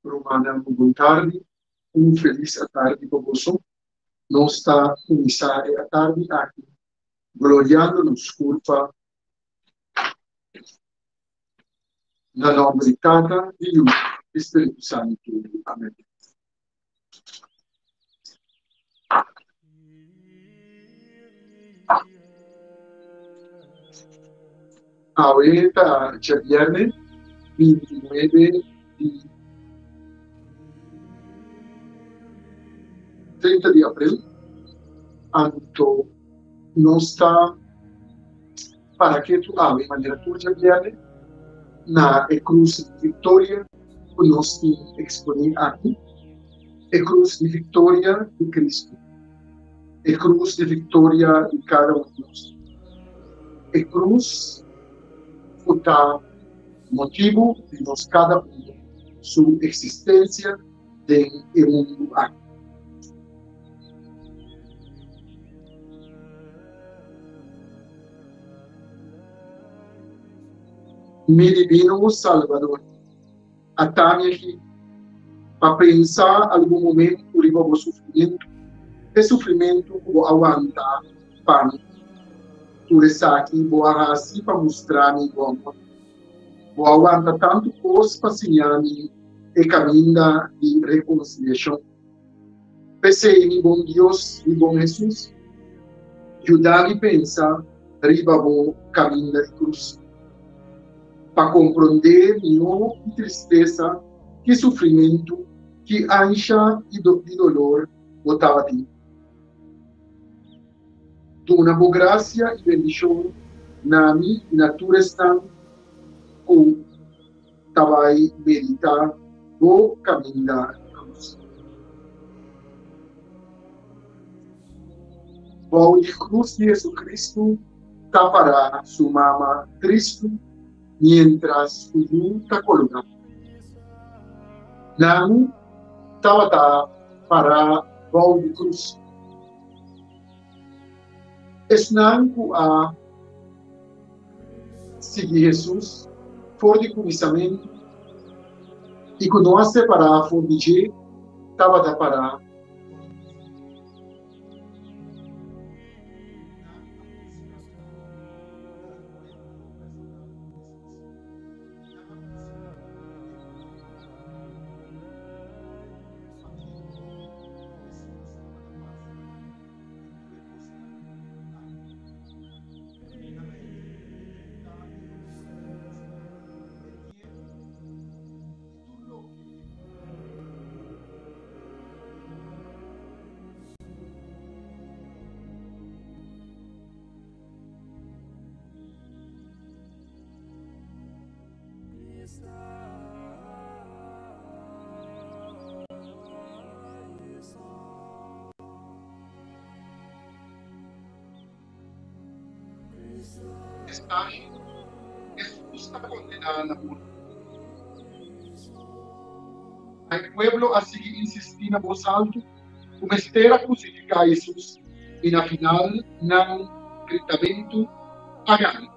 Rumannan bon tardi, un felis atardi pa boso. Nos ta kuminsá e atardi aki gloriando nos kurpa na nòmber di Tata, di Yu i Spiritu Santu. Amèn. Awe ta djabièrnè 29 di 30 di april, anto nos ta para ketu awe manera tur djabièrnè na e Krus di Viktoria ku nos tin eksponé aki. E krus di viktoria di Kristu. E krus di viktoria di kada un di nos. E krus ku ta motibu di nos kada un su eksistensia den e mundu aki. Mi Dibino Salbador. Atami aki pa pensa algun momentu riba bo sufrimentu, e sufrimentu ku bo a wanta pa mi. Tur esaki bo a hasi pa mustra mi bo amor. Bo a wanta tantu kos pa siña mi e kaminda di rekonsiliashon. P'esei, mi bon Dios, mi bon Hesus, yuda mi pensa riba bo kaminda di krus. Pa komprondé mihó ki tristesa, ki sufrimentu, ki ansha i di dolor bo tabatin. Duna bo grasia i bendishon na mi i na tur esnan ku ta bai meditá bo kaminda di krus. Bou di krus di Jesucristo ta pará su mama tristu miéntras su yu ta kologá. Nan tabata pará bou di krus. Esnan ku a sigui Hesus for di kuminsamentu i ku no a separá for di dje tabata pará. Estashi, Hesus ta kondená na morto. Ma e pueblo a sigui insistí na bos altu ku mester a krusifiká Hesus, i na final nan gritamentu a gana.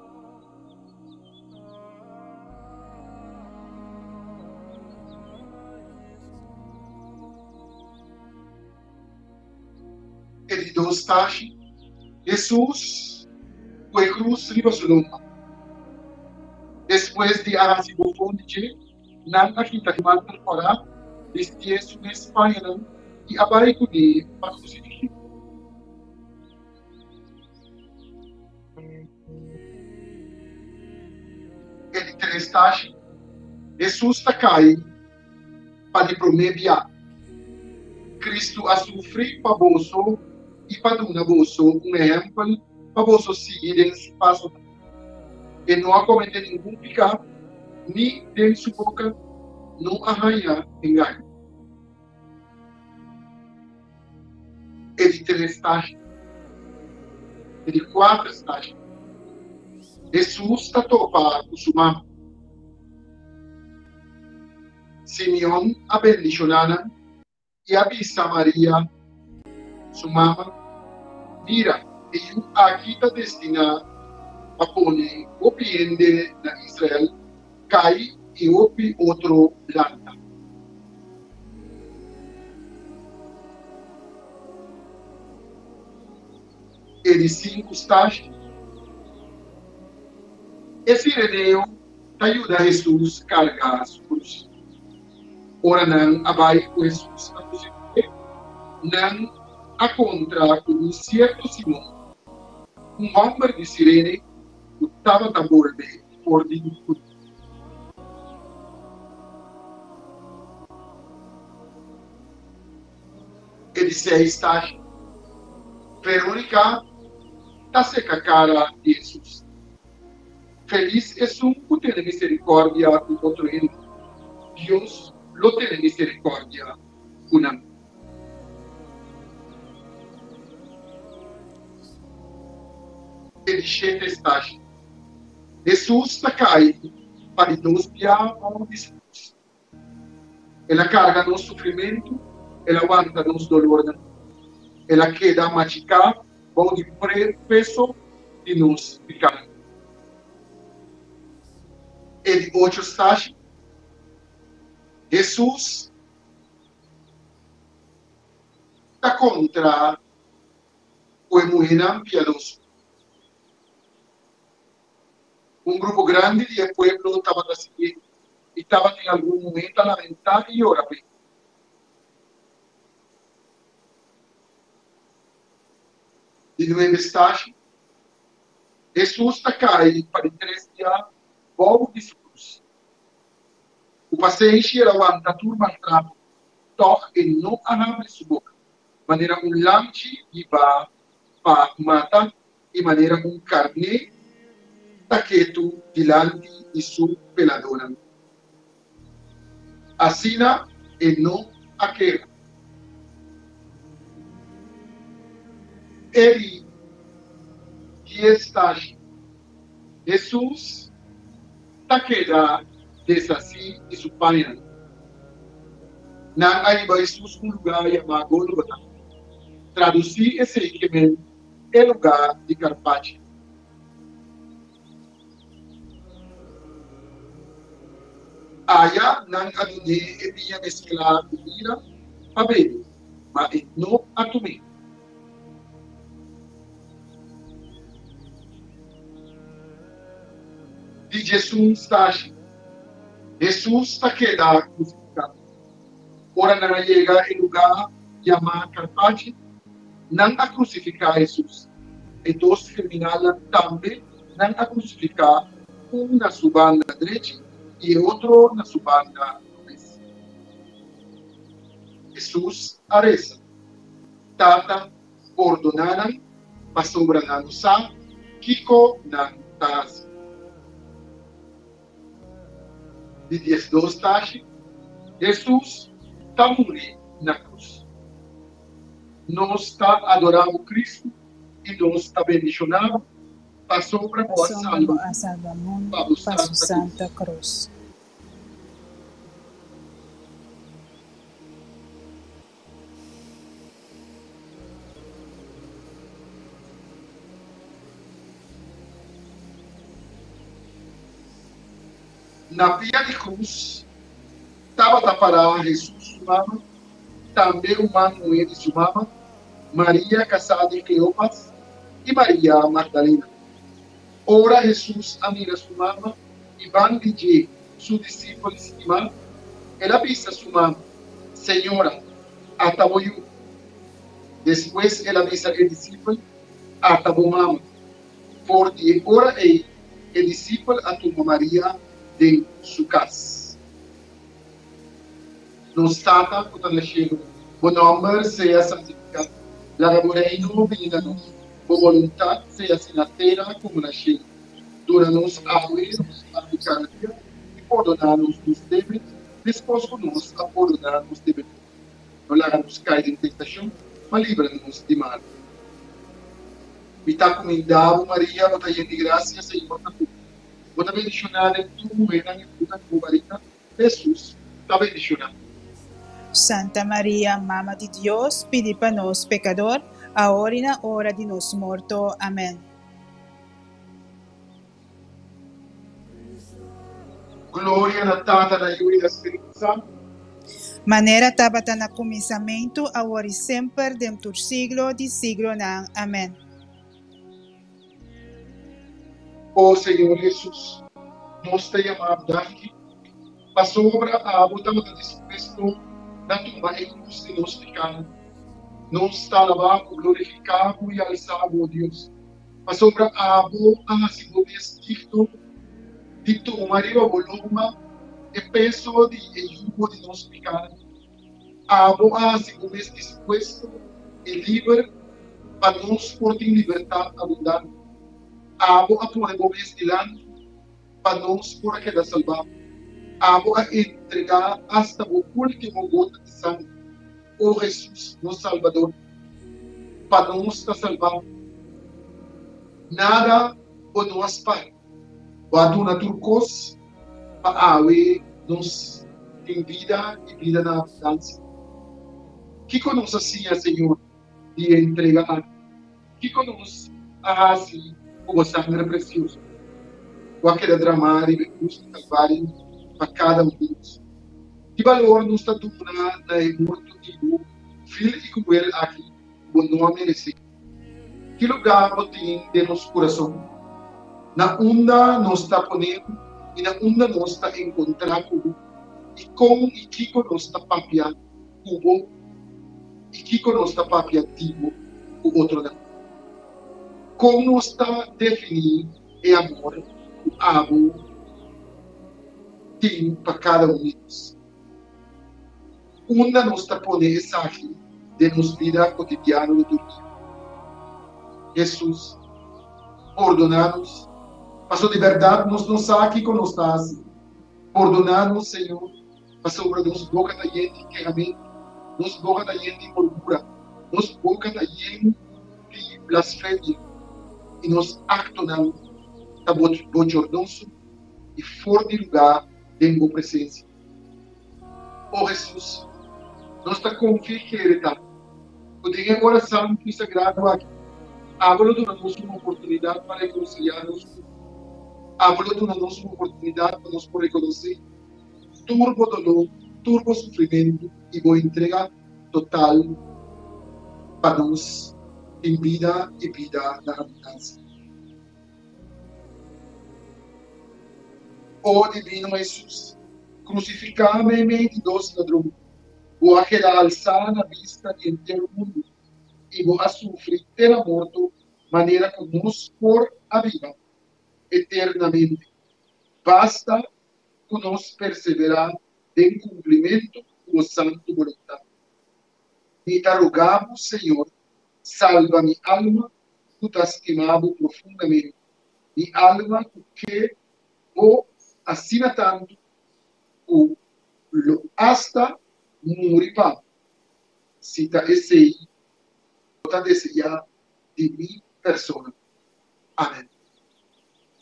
E di dos tashi, Hesus ku e krus riba su lomba. Despues di a hasi bofon di dje, nan a kita e mantel kòrá, bistié su mes pañanan i a bai kuné pa krusifik'é. E di tres tashi, Hesus ta kai pa di promé bia. Kristu a sufri pa boso i pa duna boso un ehèmpel pa boso sigui den su pasonan. E no a kometé ningun piká, ni den su boka no a haña engaño. E di tres tashi. E di kuater tashi. Hesus ta topa ku su mama. Simeon a bendishoná nan i a bisa Maria, su mama, Mira, e yu aki ta destiná pa pone hopi hende na Israel kai i hopi otro lanta. E di sinku stashi, E sireneo ta yuda Hesus karga su krus. Ora nan a bai ku Hesus a krusifik'é, nan a kontra ku un sierto Simon, un hòmber di Sirene ku tabata bolbe for di Judea. E di seis stashi, Veronica ta seka kara di Hesus. Felis esun ku tene miserikòrdia ku otro hende, Dios lo tene miserikòrdia ku nan. E di shete stashi, Hesus ta kai pa di dos bia bou di su krus. El a karga nos sufrimentu, el a wanta nos dolornan. El a keda machiká bou di peso di nos pikánan. E di ocho stashi, Hesus ta kontra ku e muhénan piadoso. Un grupo grandi di e pueblo tabata siguié i tabatin algun muhé ta lamentá i yora p'e. Di nuebe stashi, Hesus ta kai pa di tres dia bou di su krus. Ku pasenshi el a wanta tur maltrato, tòg e no a habri su boka, manera un lamchi hibá pa mata i manera un karné ta ketu dilanti di su peladónan. Asina e no a keda. E di dies stashi, Hesus ta keda deshasí di su pañanan. Nan a hiba Hesus un lugá yamá Gólgota, tradusí esei ke men e lugá di Carpachi. Aya nan a dun'é e biña mesklá ku mira pa bebe, ma e no a tum'é. Di djesun stashi, Hesus ta keda krusifiká. Ora nan a yega e lugá yamá Carpachi, nan a krusifiká Hesus. E dos kriminalnan tambe nan a krusifiká, un na su banda drechi i e otro na su banda robes. Hesus a resa, Tata, pordoná nan, pasobra nan no sa kiko nan ta hasi. Di 12 tashi, Hesus ta muri na krus. Nos ta adorá bo Kristu i nos ta bendishoná bo pasobra bo a Pasobra bo salba a salba mundu pa mundu bo pa su santa santa krus. krus. Na pia di krus tabata pará Hesus su mama, tambe ruman muhé di su mama, Maria kasá di Kleopas, i Maria Magdalena. Ora Hesus a mira su mama i ban di dje su disipel stimá, el a bisa su mama, Señora, ata bo yu. Despues el a bisa e disipel, Ata bo mama. For di e ora ei e disipel a tuma Maria den su kas. Nos Tata ku ta na shelu, bo nòmber sea santifiká. Laga bo Reino bini na nos. Bo boluntat sea hasi na tera komo na shelu. Duna nos awe nos pan di kada dia, i pordoná nos nos debe, meskos ku nos a pordoná nos debedónan. No laga nos kai den tentashon, ma libra nos di malu. Mi ta kumindá bo, Maria, bo ta yen di grasia, Señor ta ku bo. Bo ta bendishoná den tur muhénan i fruta di bo barika, Hesus, ta bendishoná. Santa Maria, Mama di Dios, pidi pa nos pekador, awor i na ora di nos morto. Amen. Gloria na Tata, na Yu i na Spiritu Santu. Manera tabata na kuminsamentu, awor i semper, den tur siglo di siglonan. Amen. O Señor Jesus, nos ta yama Bo danki pasobra Abo tabata dispuesto na tuma e krus di nos pikánan. Nos ta alabá Bo, glorifiká Bo i alsá Bo, o Dios, pasobra Abo a hasi Bo mes digno di tuma riba Bo lomba e peso di e yugo di nos pikánan. Abo a hasi bo mes dispuesto i liber pa nos por tin libertat abundante. Abo a pone bo mes dilanti pa nos por a keda salbá. Abo a entregá asta bo último gota di sanger, o Hesus, nos Salbador, pa nos ta salbá. Nada bo no a spar. Bo a duna tur kos pa awe nos tin bida i bida na abundansia. Kiko nos a siña, Señor, di e entrega aki? Kiko nos a hasi ku bo sangre presioso ku a keda dramá riba e krus di Kalvario pa kada un di nos? Ki balor nos ta duna na e morto di bo vil i kruel aki ku bo no a meresé? Ki lugá bo tin den nos kurason? Na unda nos ta pone bo i na unda nos ta enkontrá ku bo? I kon i kiko nos ta papia ku bo i kiko nos ta papia di bo ku otronan? Kon nos ta definí e amor ku abo tin pa kada un di nos? Unda nos ta pone esaki den nos bida kotidiano di tur dia? Hesus, pordoná nos, pasobra di bèrdat nos no sa kiko nos ta hasi. Pordoná nos, Señor, pasobra nos boka ta yen di kehamentu, nos boka ta yen di murmura, nos boka ta yen di blasfemia, i nos aktonan ta bochornoso i for di lugá den bo presensia. O Hesus, nos ta konfia i kere ta ku den e ora santu i sagrado aki, Abo lo duna nos un oportunidat pa rekonsiliá nos ku Bo. Abo lo duna nos un oportunidat pa nos por rekonosé tur bo doló, tur bo sufrimentu i bo entrega total pa nos tin bida i bida na abundansia. O Divino Hesus, krusifiká meimei di dos ladron, Bo a keda alsá na bista di henter mundu i Bo a sufri te na morto manera ku nos por a biba eternamente. Basta ku nos perseverá den kumplimentu ku Bo santu boluntat. Mi ta rogá Bo, Señor, salba mi alma ku ta stima bo profundamente, mi alma ku ke bo asina tantu ku lo asta muri pa bo, si ta esei bo ta deseá di mi persona. Amen.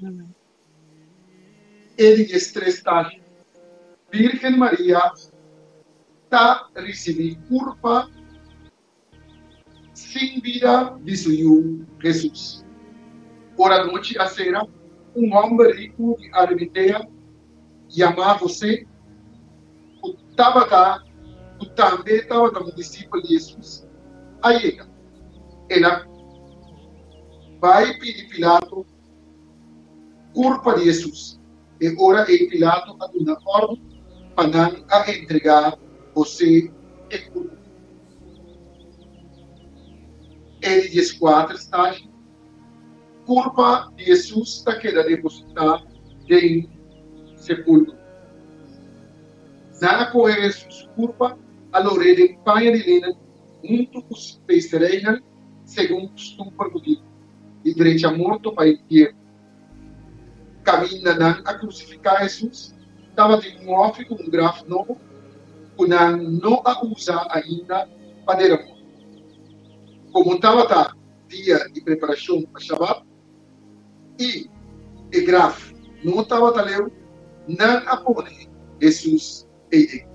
Amen. E di diestres tashi, Birgen Maria ta risibí kurpa sin bida di su yu Hesus. Ora nochi a sera, un hòmber riku di Arimatea yamá Hosé, ku tabata ku tambe tabata un disipel di Hesus, a yega. El a bai pidi Pilato kurpa di Hesus. E ora ei Pilato a duna òrdu pa nan a entregá Hosé e kurpa. E di dieskuater stashi, kurpa di Hesus ta keda depositá den sepulkro. Nan a kohe Hesus su kurpa, a lor'é den paña di lenen huntu ku spesereinan segun kustumber hudiu, i drecha morto pa entierro. Kaminda nan a krusifiká Hesus tabatin un hòfi ku un graf nobo ku nan no a usa ainda pa dera morto. Komo tabata dia di preparashon pa Shabat i e graf no tabata leu, nan a pone Hesus eiden.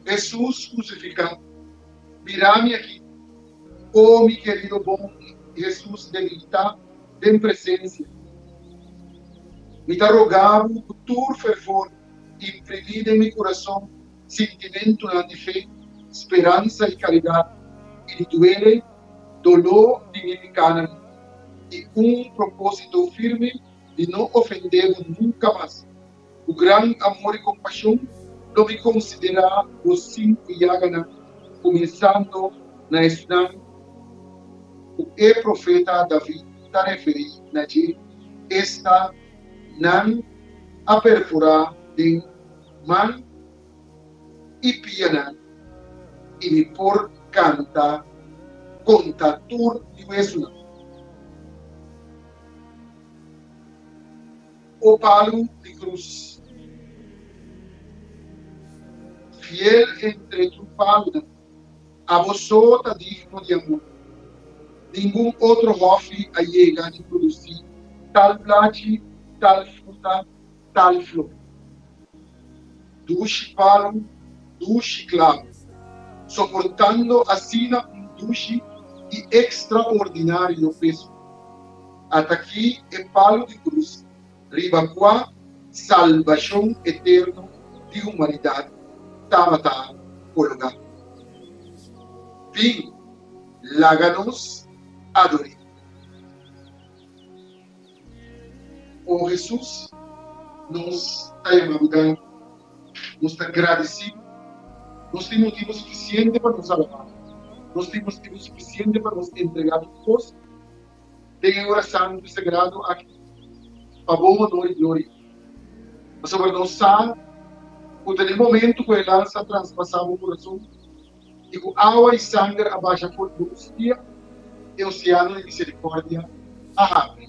Hesus krusifiká, mira mi aki, o mi kerido bon Hesus debilitá. Den presensia. Mi ta roga bo ku tur fervor, imprimí den mi kurason sintimentunan di fe, speransa i karidat, i di duele, doló di mi pikánan, i un propósito firme di no ofendé bo nunka mas. Ku gran amor i kompashon lo mi konsiderá bo sinku yaganan, kuminsando na esnan ku e profeta David ta referí na dje, esta, nan a perforá den man i pianan, i mi por kanta konta tur mi wesunan. O palu di krus, fiel entre tur palunan, abo so ta digno di amor. Ningun otro hòfi a yega di produsí tal blachi, tal fruta, tal flor. Dushi palu, dushi klabu, soportando asina un dushi i ekstraordinario peso. At'akí e palu di krus riba kua salbashon eterno di humanidat tabata kologá. Bin, laga nos ador'é. O Hesus, nos ta yama bo danki, nos ta gradisí bo. Nos tin motibu sufisiente pa nos alabá bo. Nos tin motibu sufisiente pa nos entregá tur kos den e ora santu i sagrado aki pa bo honor i gloria. Pasobra nos sa ku ta den momentu ku e lansa a traspasá bo kurason i ku awa i sanger a basha for di bo kustia, e oseano di miserikòrdia a habri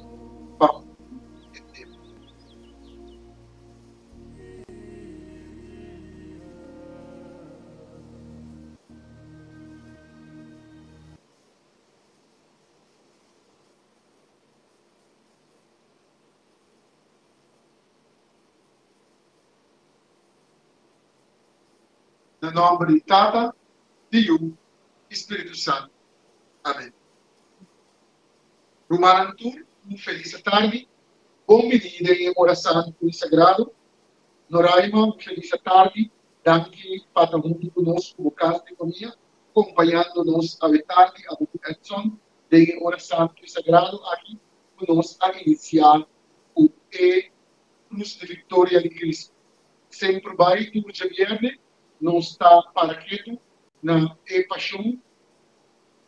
pa mundu entero. Na nòmber di Tata, di Yu i Spiritu Santu. Amen. Rumannan tur, un felis atardi. Bon bini den e ora santu i sagrado. Noraima, un felis atardi. Danki pa ta huntu ku nos ku bo kas di famia, kompañando nos awe tardi abo ku Edson den e ora santu i sagrado aki ku nos a inisiá ku e Krus di Viktoria di Kristu. Semper bai tur djabièrnè nos ta para ketu na e pashon,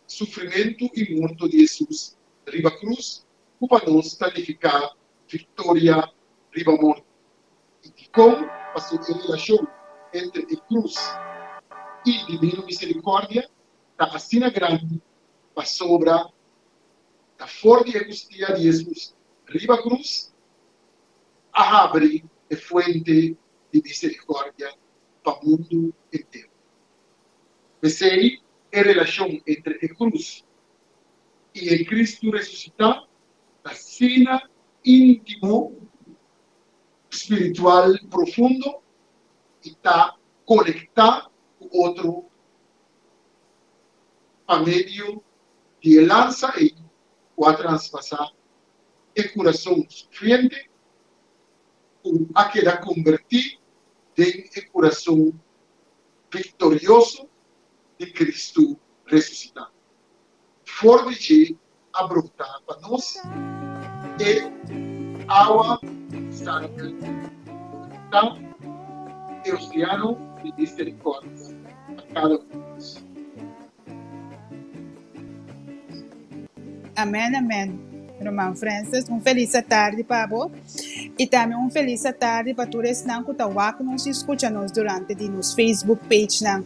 sufrimentu i morto di Hesus riba krus ku pa nos ta nifiká viktoria riba morto. I dikon? Pasobra e relashon entre e krus i Divino Miserikòrdia ta asina grandi pasobra ta for di e kustia di Hesus riba krus a habri e fuente di miserikòrdia pa mundu entero. P'esei e relashon entre e krus i e Kristu resusitá ta asina íntimo, spiritual profundo i ta konektá ku otro pa medio di e lansa ei ku a traspasá e kurason sufriente ku a keda kombertí den e kurason viktorioso di Kristu resusitá. For di dje a brota pa nos e awa sanger ku ta e oseano di miserikòrdia pa kada un di nos. Amen amen Ruman Francis un felis atardi pa bo y tambe un felis atardi pa tur esnan cu ta wak nos y scucha nos durante di nos Facebook page nan.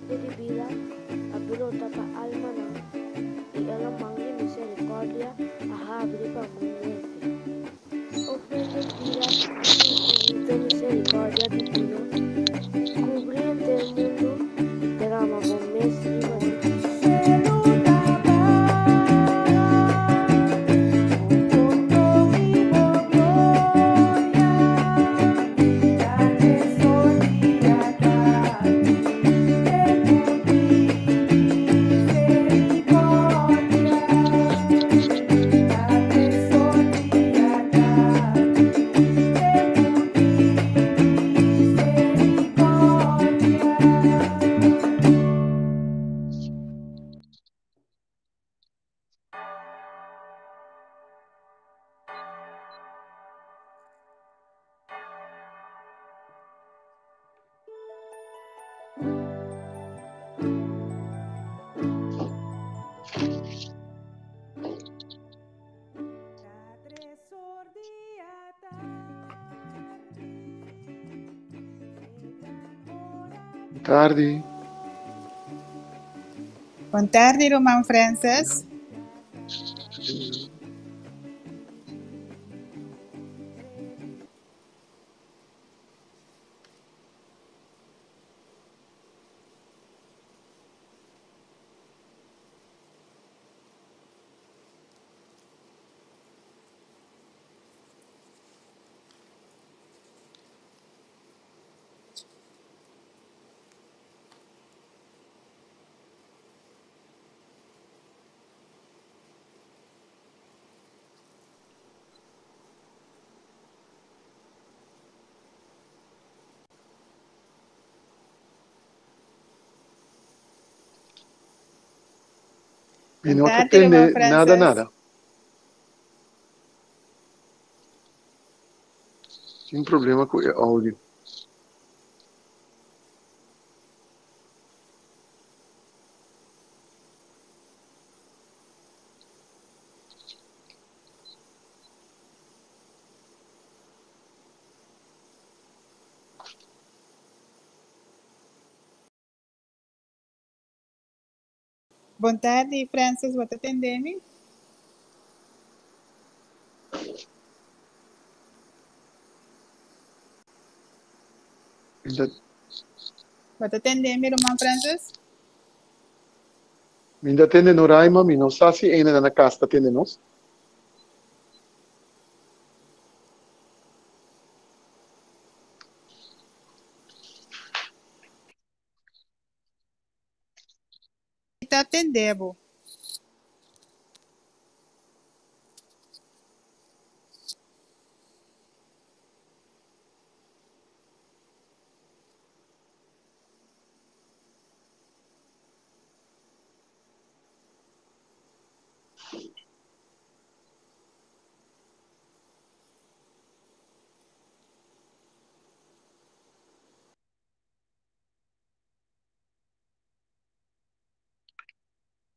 Fuente di bida a brota pa almanan, i e laman di miserikòrdia a habri pa mundu henter. O fuente. bira infinito miserikòrdia divino, kubri henter mundu, derama bo mes riba nos. Tardi. Bon tardi, Roman Francis. Mi no ta Bon tardi, tende Roman nada, Francis. nada. Tin problema ku e audio. Bon tardi, Francis, bo ta tende mi? Mi ta, Bo ta tende mi, ruman Francis? mi ta tende Noraima, mi no sa si ene na kas ta tende nos. Mi ta tende bo.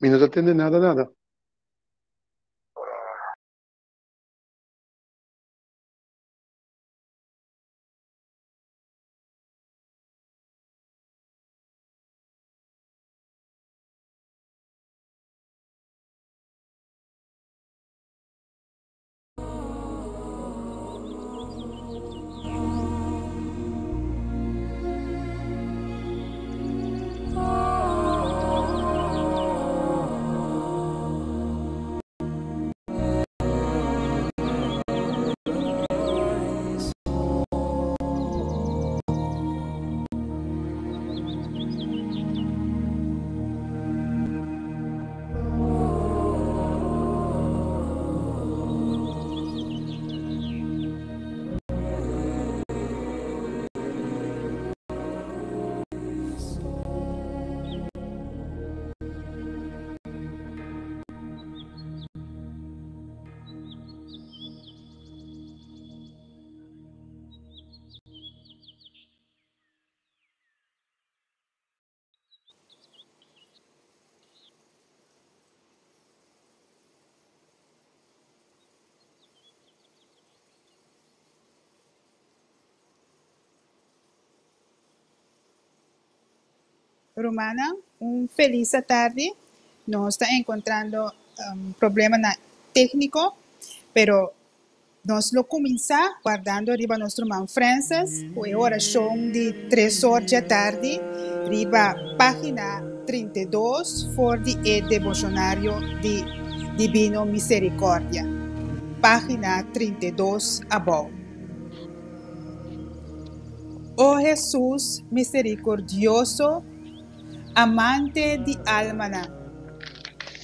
Mi no ta tende nada, nada. Rumannan, un felis atardi. Nos ta encontrando problemanan tecnico, pero. Nos lo kuminsá wardando riba nos ruman Francis ku e orashon di tres or djatardi riba página 32 for di e deboshonario di Dibino Misericordia, página 32 abou. O Hesus misericordioso, amante di almanan,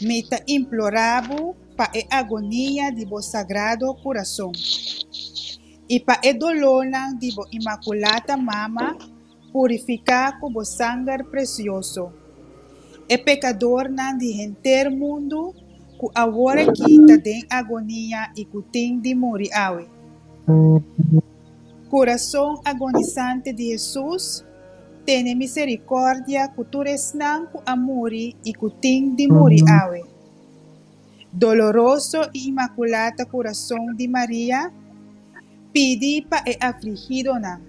mi ta implorá bo pa e agonia di bo sagrado kurason i pa e dolónan di bo Inmakulata Mama purifiká ku bo sanger presioso e pekadornan di henter mundu ku awor aki ta den agonia i ku tin di muri awe. Kurason agonisante di Hesus, tene miserikòrdia ku tur esnan ku a muri i ku tin di muri awe. Doloroso i Inmakulata Kurason di Maria, pidi pa e afligidonan.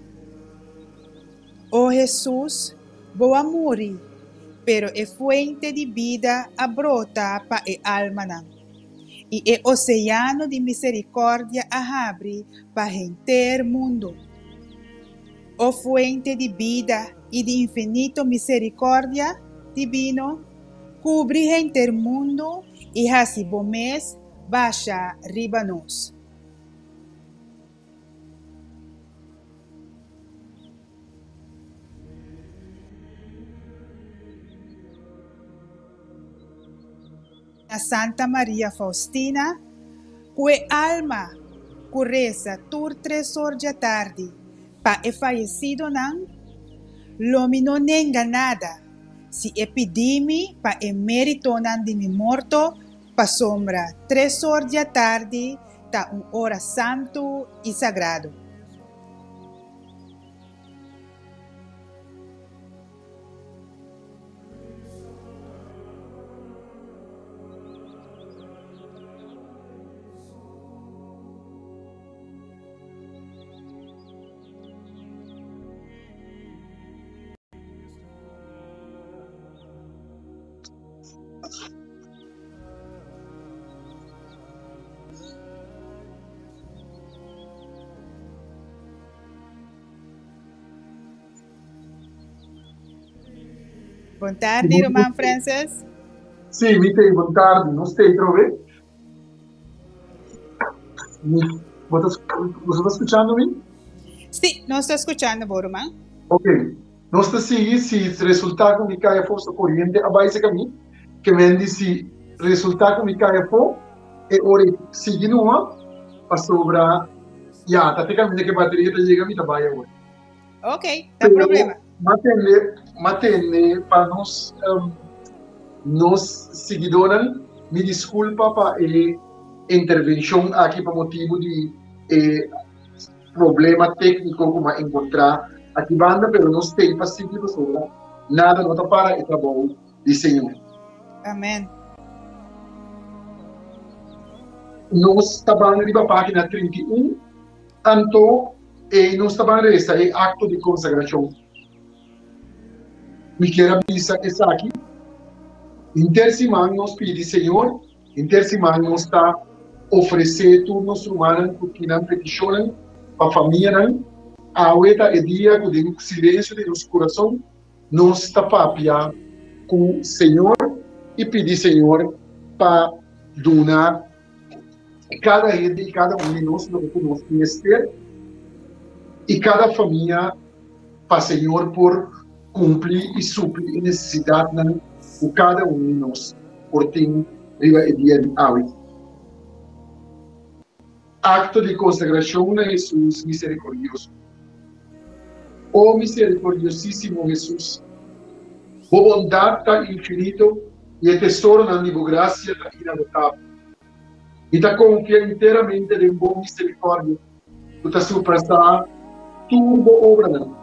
O Hesus, bo a muri, pero e fuente di bida a brota pa e almanan, i e oseano di miserikòrdia a habri pa henter mundu. O fuente di bida i di infinito miserikòrdia dibino, Kubri henter mundu i hasi bo mes basha riba nos. Na Santa Maria Faustina, ku e alma ku resa tur tres or djatardi pa e fayesidonan, lo mi no nenga nada. Si e pidi mi pa e méritonan di mi morto, pasobra tres or di atardi ta un ora santu i sagrado. Bon tardi, ruman Francis. Sí, mi te bon tardi. Nos te trove. Bo ta, bo ta skuchando mi? Sí, nos ta skuchando bo, ruman. Ok. Nos ta sigui si resultá ku mi kai afó, so koriente a bai seka mi. Ke men di si resultá ku mi kai afó, e ora ei sigui numa, pasobra ya, ta te kaminda ku e bateria ta yega mi ta bai awor. Ok, ta problema. M'a tende, m'a tende pa nos, nos siguidónan, mi diskulpa pa e intervenshon aki pa motibu di e problema tékniko ku m'a enkontrá aki banda, pero nos tei pa sigui pasobra nada no ta para e trabou di Señor. Amen. Nos ta ban riba página 31. Anto ei nos ta ban resa e akto di konsagrashon. Mi kier a bisa esaki, Henter siman nos pidi Señor, henter siman nos ta ofresé tur nos rumannan ku tin nan petishonnan pa famianan. Awe ta e dia ku den silensio di nos kurason nos ta papia ku Señor i pidi Señor pa duna Kada hende i kada un di nos loke ku nos mester i kada famia pa Señor por kumpli i supli e nesesidatnan ku kada un di nos por tin riba e dia di awe. Akto di konsagrashon na Hesus Miserikordioso. O miserikordiosísimo Hesus, Bo bondat ta infinito i e tesoronan di Bo grasia ta inagotabel. Mi ta konfia enteramente den Bo miserikòrdia ku ta surpasá tur Bo obranan.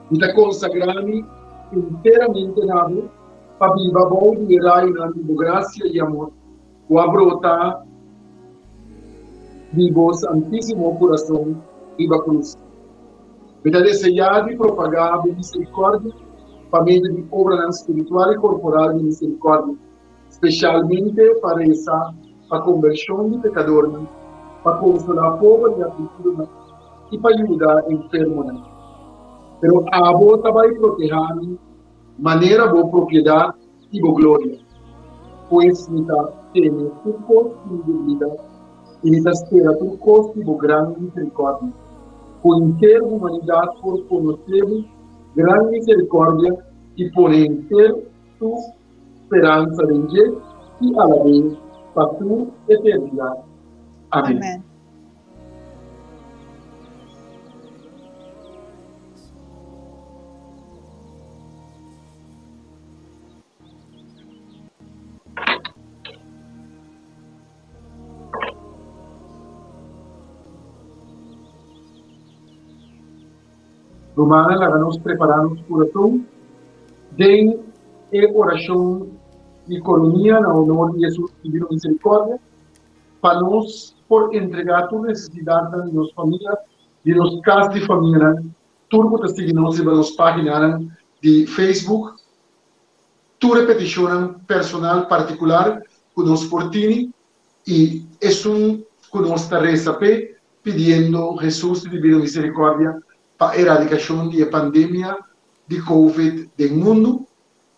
Mi ta konsagrá mi enteramente na Bo pa biba bou di e rayonan di Bo grasia i amor ku a brota di Bo Santísimo Kurason riba krus. Mi ta deseá di propagá Bo miserikòrdia pa medio di obranan spiritual i korporal di miserikòrdia, speshalmente pa resa pa kombershon di pekadornan. pa konsolá pober i afligidonan i pa yuda enfermonan. Pero abo ta bai protehá mi manera bo propiedat i bo gloria. Pues mi ta teme tur kos di mi debilidat i mi ta spera tur kos di bo gran miserikòrdia. Ku henter humanidat por konosé bo gran miserikòrdia i pone henter su speransa den dje i alab'é pa tur eternidat. Amèn. Amèn. Rumannan, laga nos prepará nos kurason den e orashon di Koronia na honor di Hesus Divino Miserikòrdia, pa nos por entregá tur nesesidatnan di nos famia, di nos kas di famianan, Tur ku ta sigui nos riba nos páginanan di Facebook, tur e petishonnan personal partikular ku nos por tini i esun ku nos ta resa p'e, pidiendo Hesus di Divino Miserikòrdia pa eradikashon di e pandemia di Covid den mundu.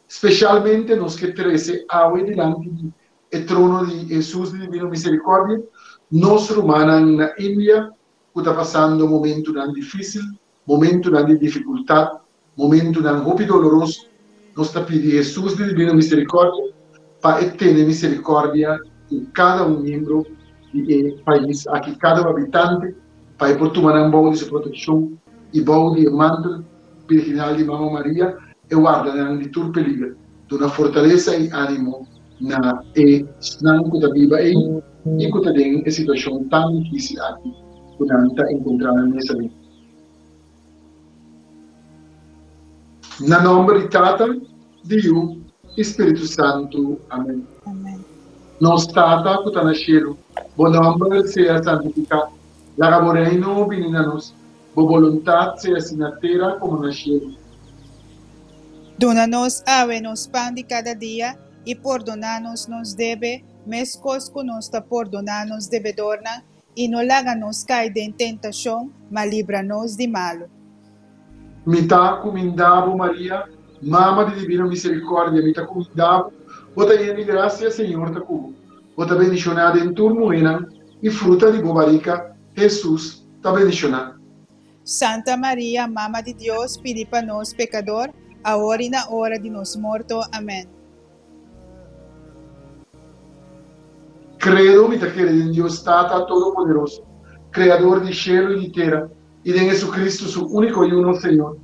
Speshalmente nos ke trese awe dilanti di e trono di Hesus di Divino Miserikòrdia nos rumannan na India ku ta pasando momentunan difísil, momentunan di difikultat, momentunan hopi doloroso, nos ta pidi Hesus di Divino Miserikòrdia pa e tene miserikòrdia ku kada un miembro di e pais aki, kada un habitante, pa e por tuma nan bou di su protekshon i bou di e mantel virginal di Mama Maria e warda nan di tur peliger, duna fortalesa i ánimo na esnan ku ta biba ei i ku ta den e situashon tan difísil aki ku nan ta enkontrá nan mes aden. Na nòmber di Tata, di Yu i Spiritu Santu. Amèn. Nos Tata ku ta na shelu, bo nòmber sea santifiká. Laga bo Reino bini na nos. Bo boluntat sea asina na tera komo na shelu. Duna nos awe nos pan di kada dia, i pordoná nos nos debe, meskos ku nos ta pordoná nos debedornan, i no laga nos kai den tentashon, ma libra nos di malu. Mi ta kumindá bo, Maria, Mama di Divino Miserikòrdia, mi ta kumindá bo, bo ta yen di grasia, Señor ta ku bo. Bo ta bendishoná den tur muhénan, i fruta di bo barika, Hesus, ta bendishoná. Santa Maria, Mama di Dios, pidi pa nos pekador, awor i na ora di nos morto. Amen. Credo, mi ta kere den Dios Tata Todopoderoso, Creador di shelu i di tera, i den Jesucristo, su único Yu, nos Señor,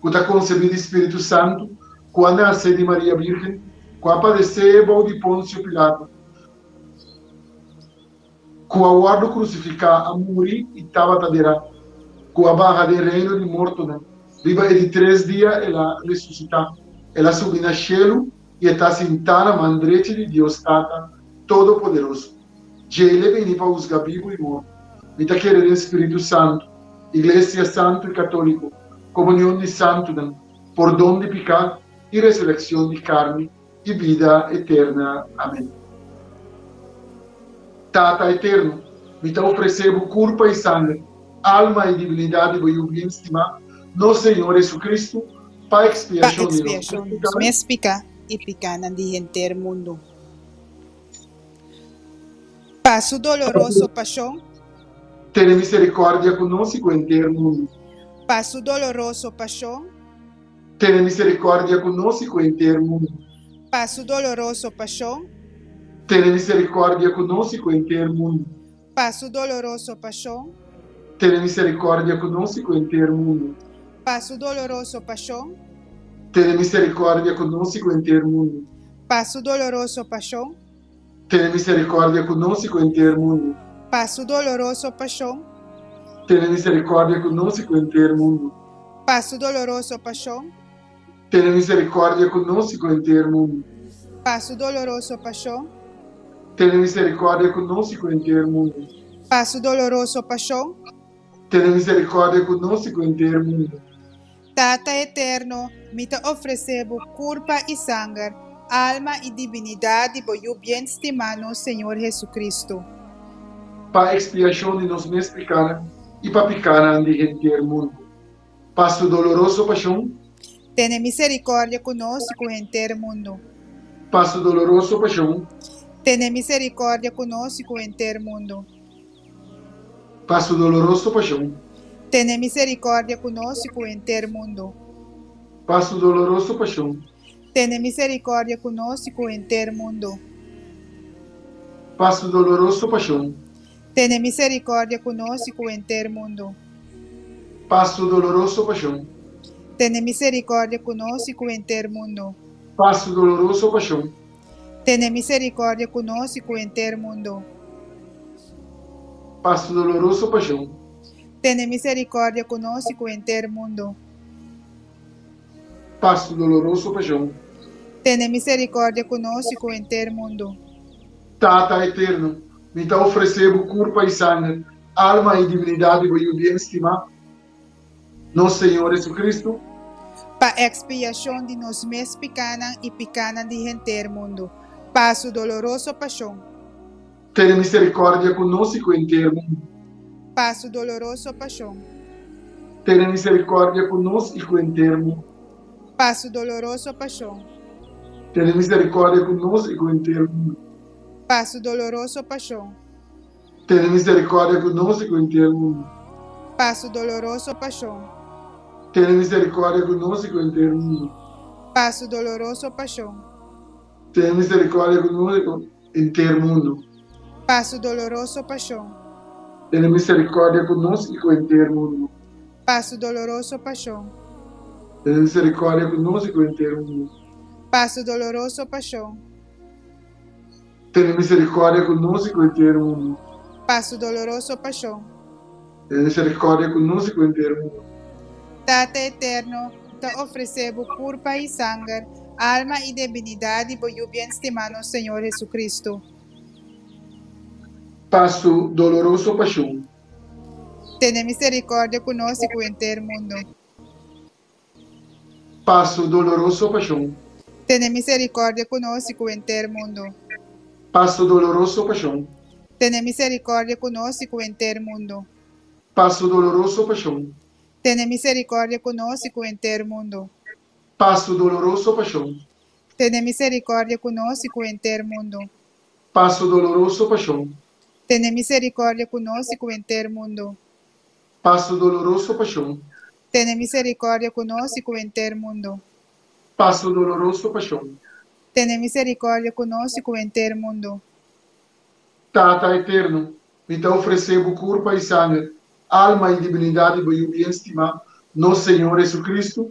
cu ta concebí di Spiritu Santu, cu a nace di Maria Virgen, cu a padecé bou di Poncio Pilato, Ku a wòrdu krusifiká, a muri i tabata derá, ku a baha den reino di mortonan, riba e di tres dia el a resusitá, el a subi na shelu i e ta sintá na man drechi di Dios Tata Todopoderoso. Djei l'e bini pa husga bibu i morto. Mi ta kere den Spiritu Santu, Iglesia Santu i Katóliko, komunion di santunan, pordon di piká i resurekshon di karni, i bida eterna. Amen. Tata Eterno, mi ta ofresé Bo kurpa i sanger, alma i divinidad di Bo Yu bien stimá, nos Señor Jesucristo, pa Pa ekspiashon di nos ekspiashon mes di nos pikánan, mes piká i pikánan di henter mundu. Pa Su doloroso pashon. Tene miserikòrdia ku nos i ku henter mundu. Pa Su doloroso pashon. Tene miserikòrdia ku nos i ku henter mundu. Pa su doloroso pashon. Tene miserikòrdia ku nos i ku henter mundu. Pa su doloroso pashon. Tene miserikòrdia ku nos i ku henter mundu. Pa su doloroso pashon. Tene miserikòrdia ku nos i ku henter mundu. Pa su doloroso pashon. Tene miserikòrdia ku nos i ku henter mundu. Pa su doloroso pashon. Tene miserikòrdia ku nos i ku henter mundu. Pa su doloroso pashon. Tene miserikòrdia ku nos i ku henter mundu. Pa su doloroso pashon. Tene miserikòrdia ku nos i ku henter mundu. Pa su doloroso pashon. Tene miserikòrdia ku nos i ku henter mundu. Tata Eterno, mi ta ofresé Bo kurpa i sanger, alma i dibinidat di Bo Yu bien stimá nos Señor Jesucristo. Pa ekspiashon di nos mes pikánan i pa pikánan di henter mundu. Pa su doloroso pashon. Tene miserikòrdia ku nos i ku henter mundu. Pa su doloroso pashon. Tene miserikòrdia ku nos i ku henter mundu. Pa su doloroso pashon. Tene miserikòrdia ku nos i ku henter mundu. Pa su doloroso pashon. Tene miserikòrdia ku nos i ku henter mundu. Pa su doloroso pashon. Tene miserikòrdia ku nos i ku henter mundu. Pa su doloroso pashon. Tene miserikòrdia ku nos i ku henter mundu. Pa su doloroso pashon. Tene miserikòrdia ku nos i ku henter mundu. Pa su doloroso pashon. Tene miserikòrdia ku nos i ku henter mundu. Pa su doloroso pashon. Tene miserikòrdia ku nos i ku henter mundu. Tata Eterno, mi ta ofresé bo kurpa i sanger, alma i divinidat di bo Yu bien stimá, nos Señor Jesucristo. Pa ekspiashon di nos mes pikánan i pikánan di henter mundu, pa su doloroso pashon. Tene miserikòrdia ku nos i ku henter mundu. Pa su doloroso pashon. Tene miserikòrdia ku nos i ku henter mundu. Pa su doloroso pashon. Tene miserikòrdia ku nos i ku henter mundu. Pa su doloroso pashon. Tene miserikòrdia ku nos i ku henter mundu. Pa su doloroso pashon. Tene miserikòrdia ku nos i ku henter mundu. Pa su doloroso pashon. Tene miserikòrdia ku nos i ku henter mundu. Pa su doloroso pashon. Tene miserikòrdia ku nos i ku henter mundu. Pa su doloroso pashon. Tene miserikòrdia ku nos i ku henter mundu. Pa su doloroso pashon. Tene miserikòrdia ku nos i ku henter mundu. Pa su doloroso pashon. Tene miserikòrdia ku nos i ku henter mundu. Tata Eterno, ta ofresé bo kurpa i sanger, alma i debinidat di bo Yu bien stimá nos Señor Jesucristo. Pa su doloroso pashon. Tene miserikòrdia ku nos i ku henter mundu. Pa su doloroso pashon. Tene miserikòrdia ku nos i ku henter mundu. Pa su doloroso pashon. Tene miserikòrdia ku nos i ku henter mundu. Pa su doloroso pashon. Tene miserikòrdia ku nos i ku henter mundu. Pa su doloroso pashon. Tene miserikòrdia ku nos i ku henter mundu. Pa su doloroso pashon. Tene miserikòrdia ku nos i ku henter mundu. Pa su doloroso pashon. Tene miserikòrdia ku nos i ku henter mundu. Pa su doloroso pashon. Tene miserikòrdia ku nos i ku henter mundu. Tata Eterno, mi ta ofresé bo kurpa i sanger, alma i dibinidat di bo Yu bien stimá, nos Señor Jesucristo,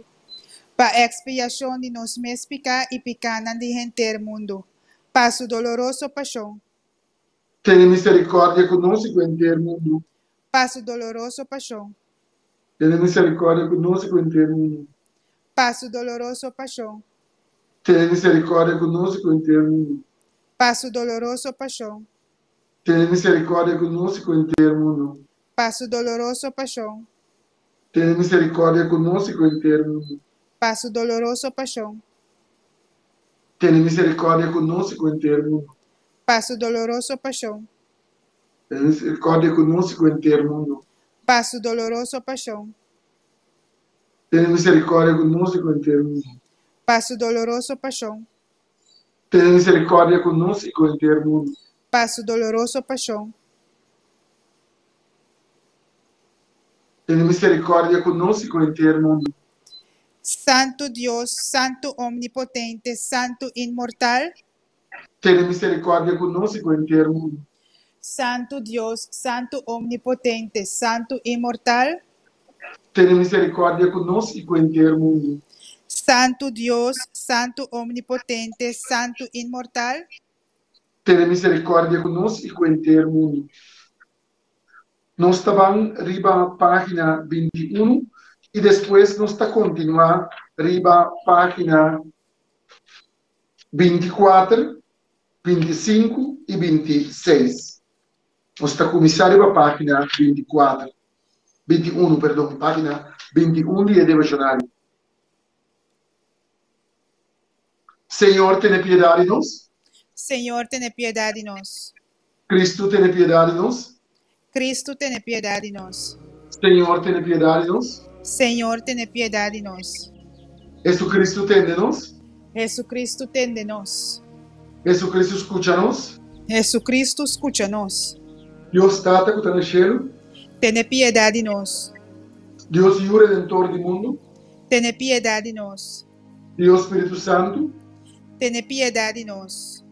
Pa ekspiashon di nos mes piká i pikánan di henter mundu. Pa su doloroso pashon. Tene miserikòrdia ku nos i ku henter mundu. Pa su doloroso pashon. Tene miserikòrdia ku nos i ku henter mundu. Pa su doloroso pashon. Tene miserikòrdia ku nos i ku henter mundu. Pa su doloroso pashon. Tene miserikòrdia ku nos i ku henter mundu. Pa su doloroso pashon. Tene miserikòrdia ku nos i ku henter mundu. Pa su doloroso pashon. Tene miserikòrdia ku nos i ku henter mundu. Pa su doloroso pashon. Tene miserikòrdia ku nos i ku henter mundu. Pa su doloroso pashon. Tene miserikòrdia ku nos i ku henter mundu. Pa su doloroso pashon. Tene miserikòrdia ku nos i ku henter mundu. Pa su doloroso pashon. Tene miserikòrdia ku nos i ku henter mundu. Santu Dios, Santu Omnipotente, Santu Inmortal. Tene miserikòrdia ku nos i ku henter mundu. Santu Dios, Santu Omnipotente, Santu Inmortal. Tene miserikòrdia ku nos i ku henter mundu. Santu Dios, Santu Omnipotente, Santu Inmortal. Tene miserikòrdia ku nos i ku henter mundu. Nos ta ban riba página 21 i despues nos ta kontinuá riba página 24, 25 i 26. Nos ta kuminsá riba página 24, 21, perdon, página 21 di e devocionario. Señor, tene piedad di nos. Señor, tene piedad di nos. Cristo, tene piedad di nos. Kristu tene piedat di nos. Señor tene piedat di nos. Señor tene piedat di nos. Hesukristu tende nos. Hesukristu tende nos. Hesukristu skucha nos. Hesukristu skucha nos. Dios Tata ku ta na shelu. Tene piedat di nos. Dios Yu Redentor di mundu. Tene piedat di nos. Dios Spiritu Santu. Tene piedat di nos.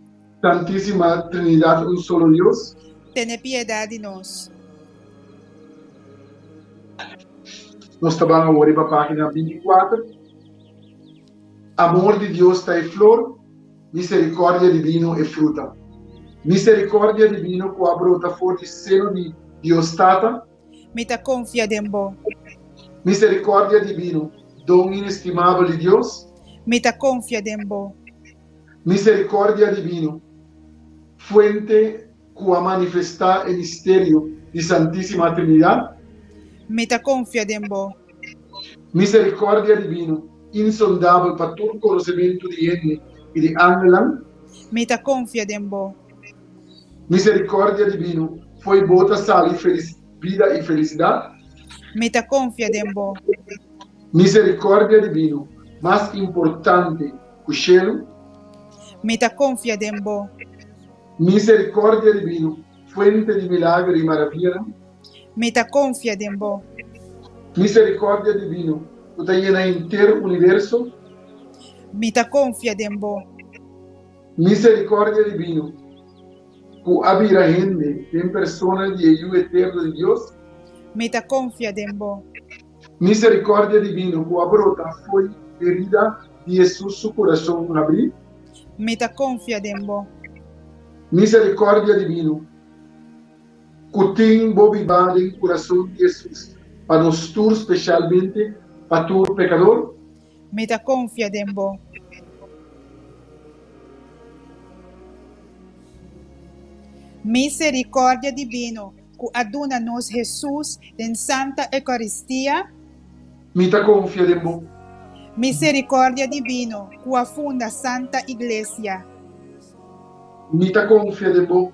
Santísima Trinidat un solo Dios. Tene piedat di nos. Nos ta ban awor riba página 24. Amor di Dios ta e flor, miserikòrdia dibino e fruta. Miserikòrdia dibino ku a brota for di seno di Dios Tata. Mi ta konfia den bo. Miserikòrdia dibino, don inestimabel di Dios. Mi ta konfia den bo. Miserikòrdia dibino, fuente ku a manifestá e misterio di Santísima Trinidat. Mi ta konfia den bo. Miserikòrdia dibino, insondabel pa tur konosementu di hende i di angelnan. Mi ta konfia den bo. Miserikòrdia dibino, fo'i bo ta sali bida i felisidat. Mi ta konfia den bo. Miserikòrdia dibino, mas importante ku shelu. Mi ta konfia den bo. Miserikòrdia dibino, fuente di milager i maravianan. Mi ta konfia den bo. Miserikòrdia dibino, ku ta yena henter universo. Mi ta konfia den bo. Miserikòrdia dibino, ku a bira hende den persona di e Yu eterno di Dios. Mi ta konfia den bo. Miserikòrdia dibino, ku a brota fo'i herida di Hesus su kurason habrí. Mi ta konfia den bo. Miserikòrdia dibino, ku tin bo bibá den kurason di Hesus pa nos tur, speshalmente pa tur pekador. Mi ta konfia den bo. Miserikòrdia dibino ku a duna nos Hesus den Santa Eukaristia. Mi ta konfia den bo. Miserikòrdia dibino ku a funda Santa Iglesia. Mi ta konfia den bo.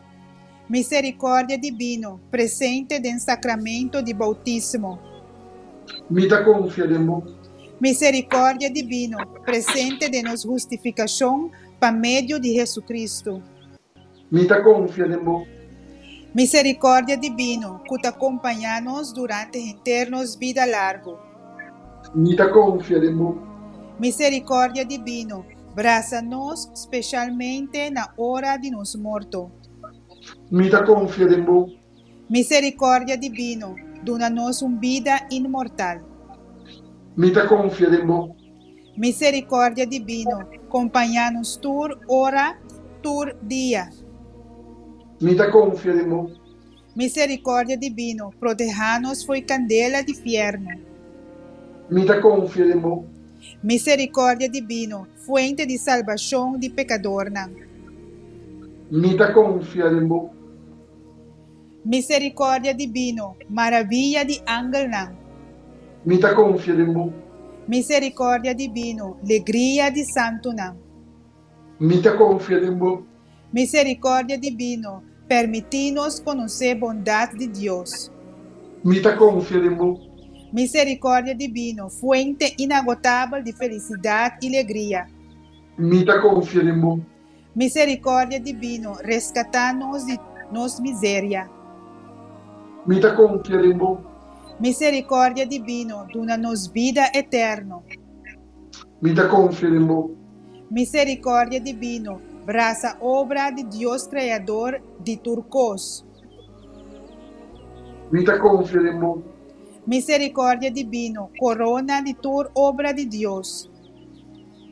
Miserikòrdia dibino presente den Sakramento di Boutismo. Mi ta konfia den bo. Miserikòrdia dibino presente den nos hustifikashon pa medio di Hesu-Kristu. Mi ta konfia den bo. Miserikòrdia dibino ku ta kompañá nos durante henter nos bida largu. Mi ta konfia den bo. Miserikòrdia dibino, brasa nos speshalmente na ora di nos morto. Mi ta konfia den bo. Miserikòrdia dibino, duna nos un bida inmortal. Mi ta konfia den bo. Miserikòrdia dibino, kompañá nos tur ora, tur dia. Mi ta konfia den bo. Miserikòrdia dibino, protehá nos fo'i kandela di fièrnu. Mi ta konfia den bo. Miserikòrdia dibino, fuente di salbashon di pekadornan. Mi ta konfia den bo. Miserikòrdia dibino, maravia di angelnan. Mi ta konfia den bo. Miserikòrdia dibino, legria di santunan. Mi ta konfia den bo. Miserikòrdia dibino, permití nos konosé bondat di Dios. Mi ta konfia den bo. Miserikòrdia dibino, fuente inagotabel di felisidat i legria. Mi ta konfia den bo. Miserikòrdia dibino, reskatá nos di nos miseria. Mi ta konfia den bo. Miserikòrdia dibino, duna nos bida eterno. Mi ta konfia den bo. Miserikòrdia dibino, brasa obra di Dios Kreador di tur kos. Mi ta konfia den bo. Miserikòrdia dibino, korona di tur obra di Dios.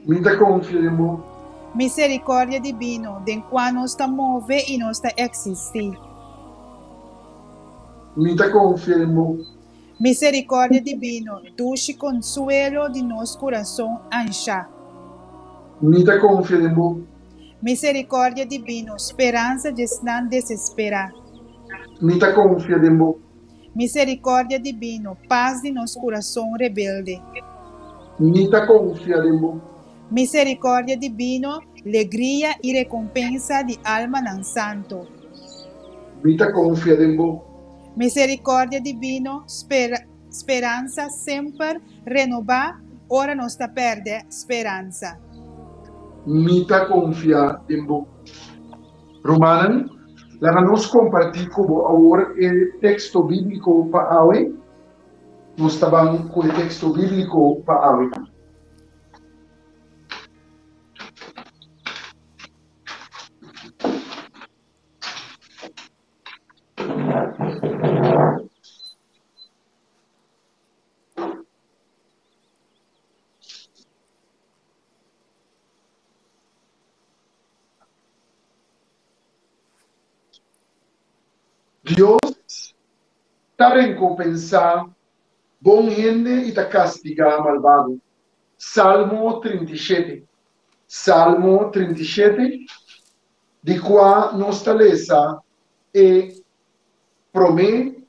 Mi ta konfia den bo. Miserikòrdia dibino, den kua nos ta move i nos ta eksistí. Mi ta konfia den bo. Miserikòrdia dibino, dushi konsuelo di nos kurason anshá. Mi ta konfia den bo. Miserikòrdia dibino, speransa djesnan desesperá. Mi ta konfia den bo. Miserikòrdia dibino, pas di nos kurason rebelde. Mi ta konfia den bo. Miserikòrdia dibino, legria i rekompensa di almanan santu. Mi ta konfia den bo. Miserikòrdia Divino, speransa semper renobá ora nos ta pèrdè speransa. Mi ta konfia den bo. Rumannan, laga nos kompartí ku bo awor e teksto bíbliko pa awe. Nos ta ban ku e teksto bíbliko pa awe. Dios ta rekompensá bon hende i ta kastigá malbado. Salmo 37. Salmo 37, di kua nos ta lesa e promé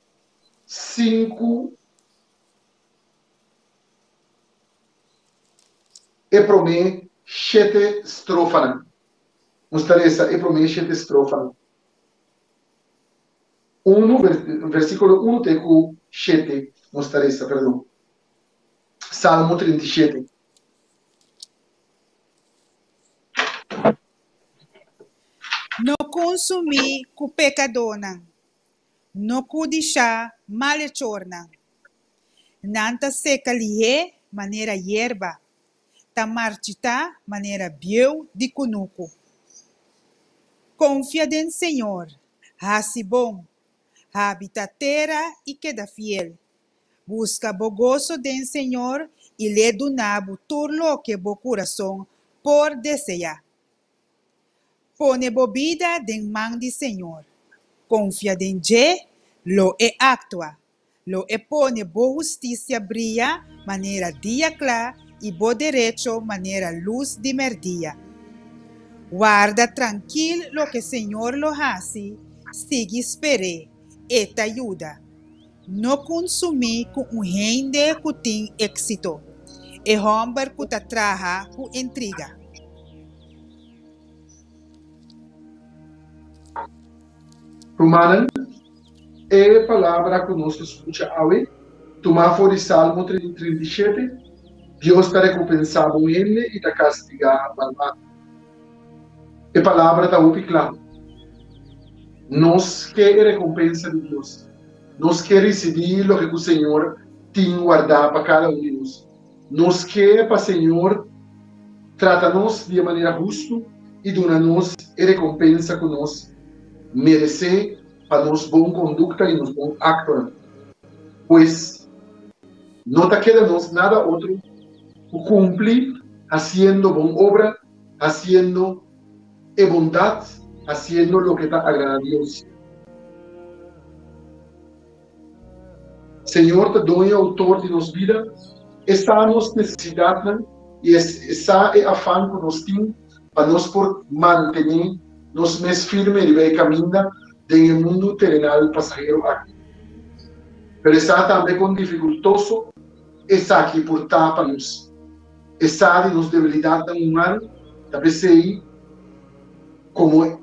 sinku e promé shete strofanan. Nos ta lesa e promé shete strofanan. Unu, versíkulo unu te ku shete nos ta lesa, perdon. Salmo 37. No konsumí ku pekadónan, no kudishá malechornan. Nan ta seka lihé manera yerba, ta marchitá manera bieu di kunuku. Konfia den Señor, hasi bon, habitá tera i keda fiel. Buska bo goso den Señor i l'e duna bo tur loke bo kurason por deseá. Pone bo bida den man di Señor, konfia den dje, lo e aktua. Lo e pone bo hustisia bria manera dia kla i bo derecho manera lus di mèrdia. Warda trankil loke Señor lo hasi, sigui sper'é, e ta yuda. No kunsumí ku un hende ku tin éksito, e hòmber ku ta traha ku intriga. Rumannan, e palabra ku nos ta skucha awe, tumá for di Salmo 37, Dios ta rekompensá bon hende i ta kastigá malbado. E palabra ta hopi kla. Nos ke e rekompensa di Dios. Nos ke risibí loke ku Señor tin wardá pa kada un di nos. Nos ke pa Señor trata nos di e manera hustu i duna nos e rekompensa ku nos meresé pa nos bon kondukta i nos bon aktonan. Pues, no ta keda nos nada otro ku kumpli hasiendo bon obra, hasiendo e bondat, hasiendo loke ta agrada Dios. Señor ta doño i outor di nos bida, E sa nos nesesidatnan i E sa e afan ku nos tin pa nos por mantené nos mes firme riba e kaminda den e mundu terenal pasahero aki. Pero E sa tambe kon difikultoso esaki por ta pa nos. E sa di nos debilidatnan humano, ta p'esei komo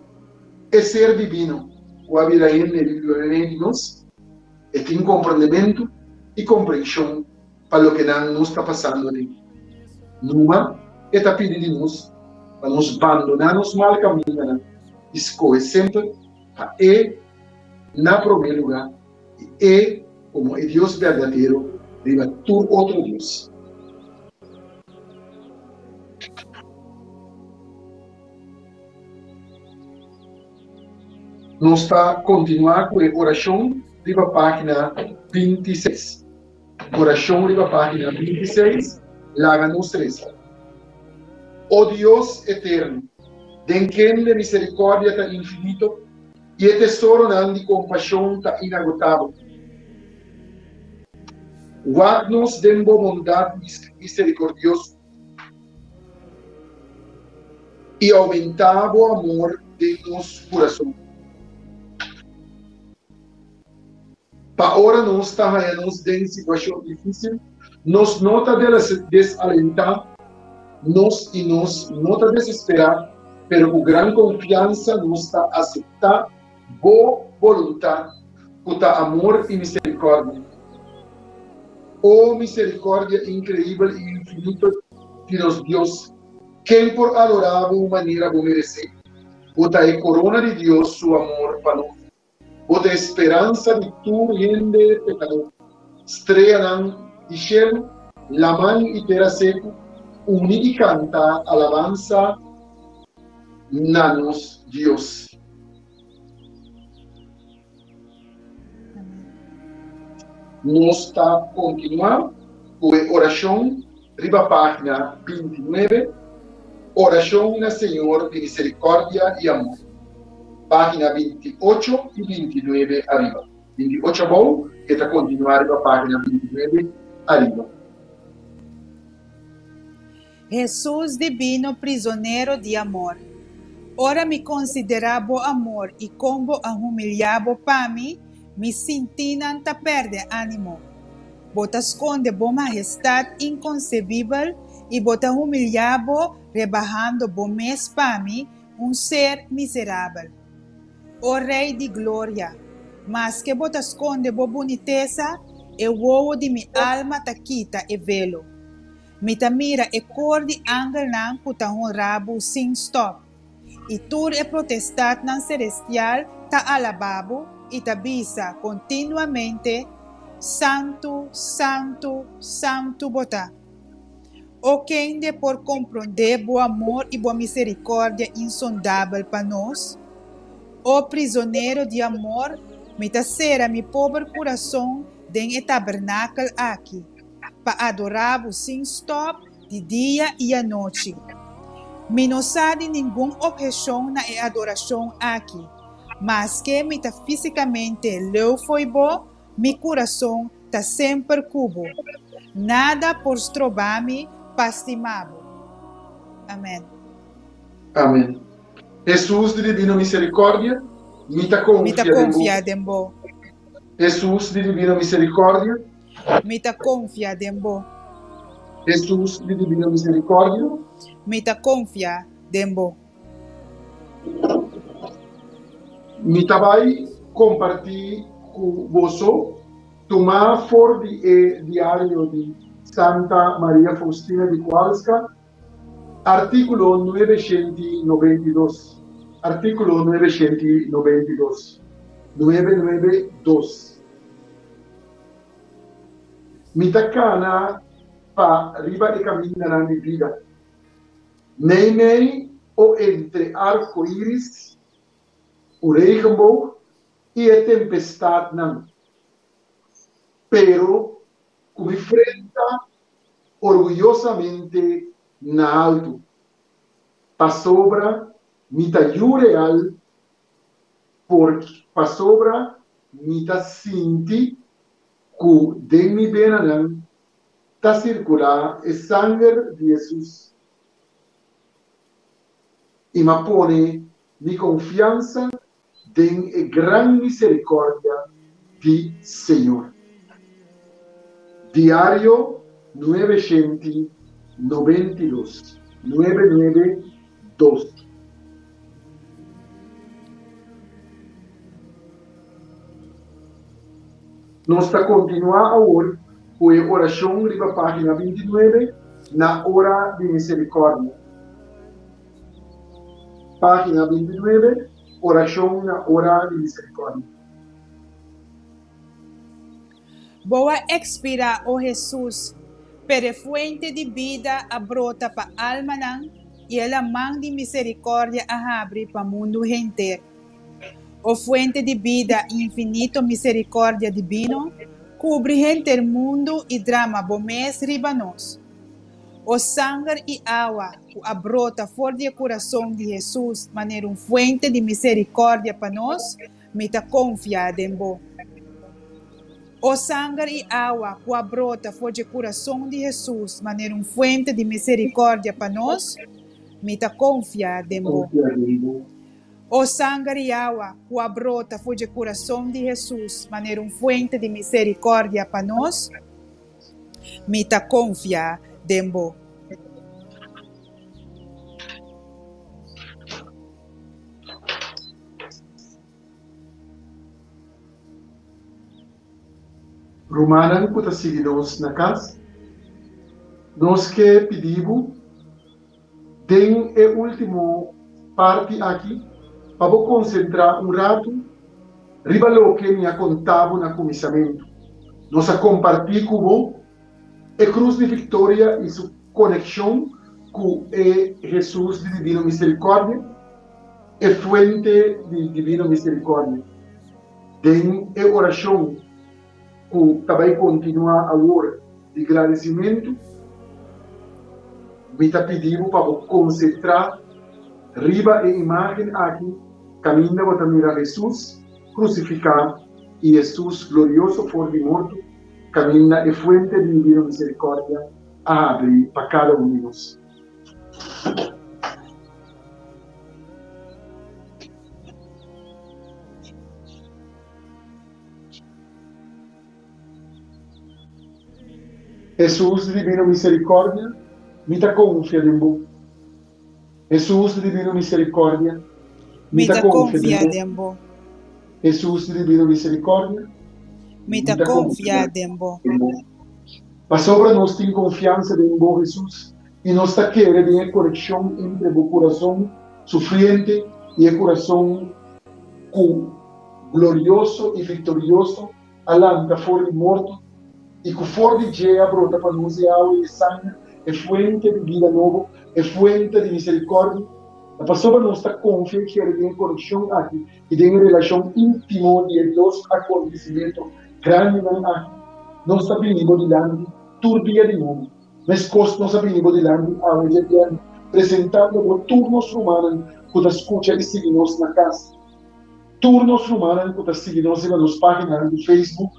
e ser dibino ku a bira hende riba meimei di nos, e tin komprendementu i komprenshon pa loke nan nos ta pasando aden. Numa e ta pidi di nos pa nos bandoná nos mal kamindanan i skohe semper pa e na promé lugá i e komo e Dios berdadero riba tur otro dios. Nos ta kontinuá ku e orashon riba página 26. Orashon riba página 26, laga nos resa. O Dios eterno, den kende miserikòrdia ta infinito i e tesoronan di kompashon ta inagotabel, wak nos den bo bondat miserikòrdioso i oumentá bo amor den nos kurason. Pa ora nos ta haña nos den situashon difísil, nos no ta desalentá nos i nos no ta desesperá, pero ku gran konfiansa nos ta aseptá bo boluntat. ku ta amor i miserikòrdia. O miserikòrdia inkreibel i infinito di nos Dios, ken por adorá bo manera bo meresé? Bo ta e korona di Dios su amor pa nos. Bo ta e speransa di tur hende pekadó. Streanan di shelu, laman i tera seku, uni i kanta alabansa na nos Dios. Nos ta kontinuá ku e orashon riba página 29, Orashon na Señor di Miserikòrdia i Amor, página 28 i 29 ariba. 28 abou, e ta kontinuá riba página 29 ariba. Hesus Dibino Prizonero di Amor, ora mi konsiderá Bo amor i kon Bo a humiliá Bo pa mi, mi sintinan ta pèrdè ánimo. Bo ta skonde Bo mahestat inkonsebibel i Bo ta humiliá Bo rebahando Bo mes pa mi, un ser miserabel. O Rei di Gloria, maske Bo ta skonde Bo bunitesa, e wowo di mi alma ta kita e velo. Mi ta mira e kor di angelnan ku ta honrá bo sin stòp, i tur e protestatnan selestial ta alabá bo i ta bisa kontinuamente, Santu, santu, santu bo ta! O kende por komprondé bo amor i bo miserikòrdia insondabel pa nos? O prizonero di amor, mi ta sera mi pober kurason den e tabernakel aki. pa adorá bo sin stòp di dia i anochi. Mi no sa di ningun opheshon na e adorashon aki. Maske mi ta físikamente leu fo'i bo, mi kurason ta semper ku bo. Nada por stroba mi pa stima bo. Amèn. Amèn. Hesus di Divino Miserikòrdia, mi ta Mi ta konfia den bo. konfia den bo. Hesus di Divino Miserikòrdia. Mi ta konfia den bo. Hesus di Divino Miserikòrdia. Mi ta konfia den bo. Mi ta bai kompartí ku boso tumá for di e diario di Santa Maria Faustina di Kowalska, artíkulo 992, artíkulo 992, 992. Mi ta kana pa riba e kamindanan di bida, meimei o entre arko iris, un regenboog i e tempestatnan, pero ku mi frenta orguyosamente na altu, pasobra mi ta yu real por pasobra mi ta sinti ku den mi benanan ta sirkulá e sanger di Hesus i m'a pone mi konfiansa den e gran miserikòrdia di Señor. Diario 992, 992. Nos ta kontinuá awor ku e orashon riba página 29, Na Ora di Miserikòrdia. Página 29, Orashon na Ora di Miserikòrdia. Bo a ekspirá, o Hesus, pero e fuente di bida a brota pa almanan i e laman di miserikòrdia a habri pa mundu henter. O fuente di bida i infinito miserikòrdia dibino, kubri henter mundu i drama bo mes riba nos. O sanger i awa ku a brota for di e kurason di Hesus manera un fuente di miserikòrdia pa nos, Mi ta konfia den bo. O sanger i awa ku a brota for dje kurason di Hesus manera un fuente di miserikòrdia pa nos, mi ta konfia den bo. O sanger i awa ku a brota for dje kurason di Hesus manera un fuente di miserikòrdia pa nos, mi ta konfia den bo. Rumannan ku ta sigui nos na kas, nos ke pidi bo den e último parti aki pa bo konsentrá un ratu riba loke mi a konta bo na kuminsamentu. Nos a kompartí ku bo e Krus di Viktoria i su konekshon ku e Hesus di Divino Miserikòrdia, e fuente di Divino Miserikòrdia. Den e orashon ku ta bai kontinuá awor di gradisimentu, mi ta pidi bo pa bo konsentrá riba e imágen aki kaminda bo ta mira Hesus krusifiká i Hesus glorioso for di morto, kaminda e fuente di Divino Miserikòrdia a habri pa kada un di nos. Hesus di Divino Misericordia, mi ta confia den bo. Hesus di Divino Misericordia, mi ta confia den bo. Hesus di Divino Misericordia, mi ta confia den bo. Pasobra nos tin confiansa den bo, Hesus, i nos ta kere den e konekshon entre bo kurason sufriente i e kurason ku glorioso i viktorioso a lanta for di morto i ku for di dje a brota pa nos e awa i e sanger, e fuente di bida nobo, e fuente di miserikòrdia. Ta pasobra nos ta konfia i kere den e konekshon aki i den e relashon íntimo di e dos akontesimentu grandinan aki, nos ta bini bo dilanti tur dia di nobo. Meskos nos a bini bo dilanti awe djabièrnè, presentando bo tur nos rumannan ku ta skucha i sigui nos na kas, tur nos rumannan ku ta sigui nos riba nos páginanan di Facebook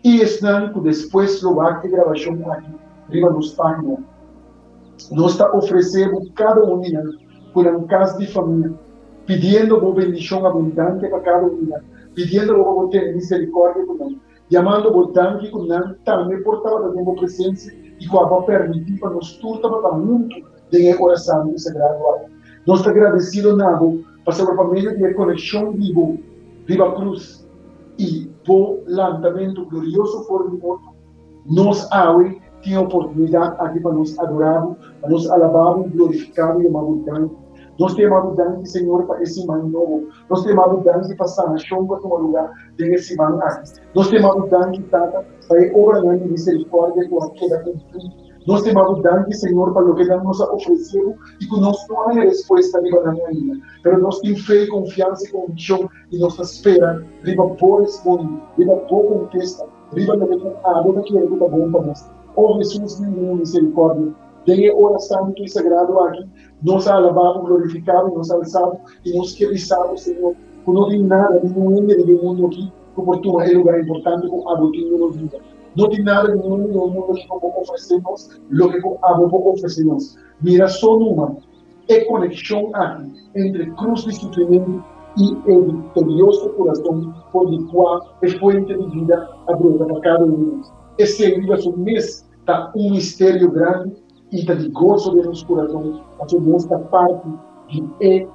i esnan ku despues lo wak e grabashon aki riba nos página. Nos ta ofresé bo kada un di nan ku nan kas di famia, pidiendo bo bendishon abundante pa kada un di nan, pidiendo bo pa bo tene miserikòrdia ku nan. Yamando bo danki ku nan tambe por tabata den bo presensia i ku abo a permití pa nos tur tabata huntu den e ora santu i sagrado aki. Nos ta gradesido na bo pasobra pa medio di e konekshon di bo riba krus i bo lantamentu glorioso for di morto, nos awe tin e oportunidat aki pa nos adorá bo, pa nos alabá bo, glorifiká bo i yama bo danki. Nos ta yama bo danki, Señor, pa e siman nobo. Nos ta yama bo danki pa sanashon ku a tuma lugá den e siman aki. Nos ta yama bo danki, Tata, pa e obranan di miserikòrdia ku a keda kumplí. Nos ta yama bo danki, Señor, pa loke nan nos a ofresé bo i ku nos no a haña respuesta riba nan ainda. Pero nos tin fe, konfiansa i konvikshon i nos ta spera riba bo respondi, riba bo kontesta, riba loke ku abo ta kere ku ta bon pa nos. O Hesus divino miserikòrdia, den e ora santu i sagrado aki, Nos a alabá bo, glorifiká bo i nos alsá bo, i nos ke bisa bo, Señor, ku no tin nada, ningun hende riba e mundu akí ku por tuma e lugá importante ku abo tin den nos bida. No tin nada, ningun hende den e mundu akí ku por ofresé nos loke ku abo por ofresé nos. Mira so numa e konekshon akí entre krus di sufrimentu i e viktorioso kurason for di kua e fuente di bida a brota pa kada un di nos. Esei riba su mes ta un misterio grandi i ta di goso den nos kurason pasobra nos ta parti di e